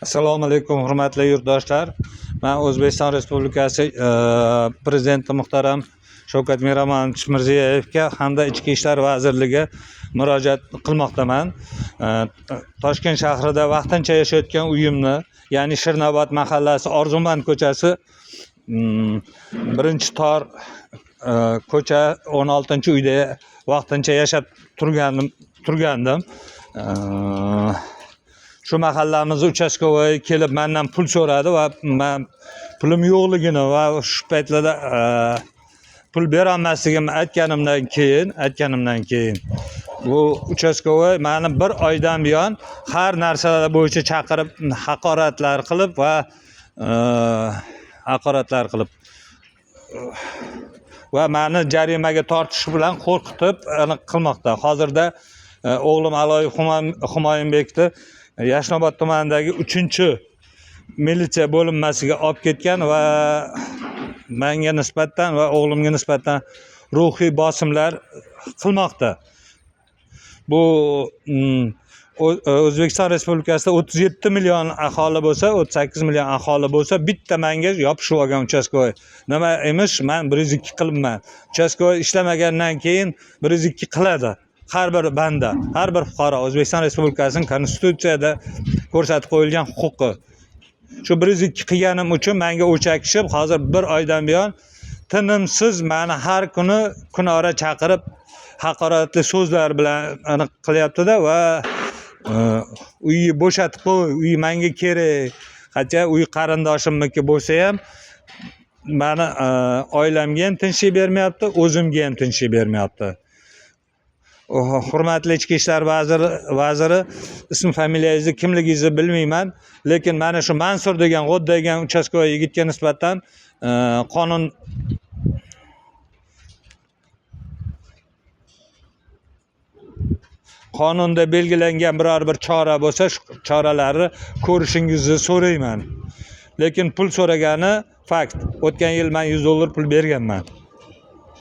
Assalomu alaykum, hurmatli yurtdoshlar. Men O'zbekiston Respublikasi Prezidenti muhtaram Shavkat Miromonovich Mirziyoyevga hamda Ichki ishlar vazirligiga murojaat qilmoqdaman. Toshkent shahrida vaqtincha yashayotgan uyimni, ya'ni Shirnobod mahallasi, Orzumand ko'chasi, birinchi tor ko'cha 16-uyda vaqtincha yashab turgandim. Shu mahallamizni uchastkovoyi kelib mendan pul so'radi va men pulim yo'qligini va shu paytlarda pul berolmasligimni aytganimdan keyin bu uchastkovoy mani bir oydan buyon har narsalar bo'yicha chaqirib, haqoratlar qilib va mani jarimaga tortish bilan qo'rqitib aniq qilmoqda. Hozirda o'g'lim Aloyev Humoyunbekni Yashnobod tumanidagi 3 militsiya bo'linmasiga olib ketgan va menga nisbatan va o'g'limga nisbatan ruhiy bosimlar qilmoqda. Bu O'zbekiston Respublikasida 37 million aholi bo'lsa, 38 million aholi bo'lsa, bitta menga yopishib olgan uchastkovoy. Nima emish, man 102 qilibman. Uchastkovoy ishlamagandan keyin 102 qiladi. Har bir banda, har bir fuqaro O'zbekiston Respublikasining konstitutsiyada ko'rsatib qo'yilgan huquqi. Shu 102 qilganim uchun menga o'chakishib, hozir bir oydan buyon tinimsiz mani har kuni kunora chaqirib, haqoratli so'zlar bilan aniq qilyapti-da va uyni bo'shatib qo'y, uy menga kerak. Qancha uy qarindoshimniki bo'lsa ham mani oilamga ham tinchlik bermayapti, o'zimga ham tinchlik bermayapti. Hurmatli Ichki ishlar vaziri, ism familiyangizni, kimligingizni bilmayman, lekin mana shu Mansur degan g'o'ddaygan uchastkovoy yigitga nisbatan qonunda belgilangan biror bir chora bo'lsa, shu choralarni ko'rishingizni so'rayman. Lekin pul so'ragani fakt. O'tgan yil men 100 dollar pul berganman.